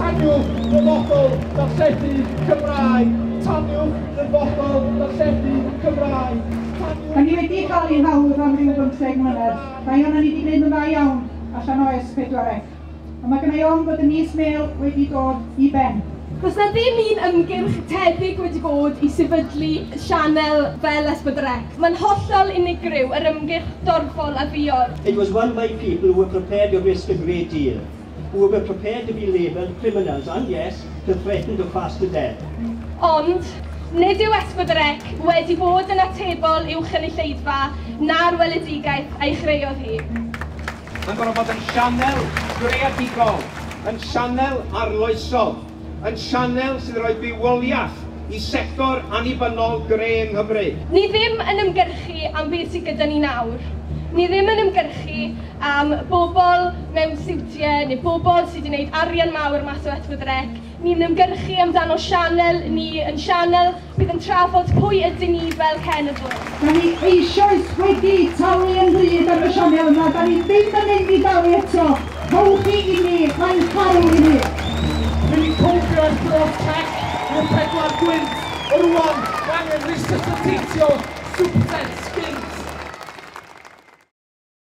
Taniwch ddyfodol darlledu Cymraeg. Taniwch ddyfodol darlledu Cymraeg. Da ni wedi cael ein hawdd am ryw 15 mlynedd. Rhai o'n ni wedi gwneud yn dda iawn allan o S4C. Ond mae gennau ofn bod y mis mêl wedi dod i ben. Does na ddim un ymgyrch tebyg wedi bod i sefydlu sianel fel S4C. Mae'n hollol unigryw yr ymgyrch dorfol a fuodd. It was won by people who were prepared to risk a great deal, who were prepared to be labelled criminals and, yes, to threaten to fast to death. Ond, nid yw S4C wedi bod yn atebol i'w chynulleidfa na'r weledigaeth a'i chreuodd hi. Mae'n gorfod bod yn sianel greadigol, yn sianel arloesol, yn sianel sydd yn rhoi bywoliaeth i sector annibynnol gre yng Nghymru. Ni ddim yn ymgyrchu am beth sydd gyda ni nawr. Ni ddim yn ymgyrchu am bobl mewn siwtiau neu bobl sydd wedi gwneud arian mawr mas o S4C. Ni'n ymgyrchu amdano sianel ni yn sianel bydd yn trafod pwy ydyn ni fel cenedl. Da ni eisoes wedi talu yn rhyd ar y sianel yma. Da ni ddim yn mynd i dalu eto. Rhowch hi i ni, mae'n hawl i ni. Ni wedi cofio S4C o'r pedwar gwynt. O rwan, mae angen resuscitatio Superset gynt.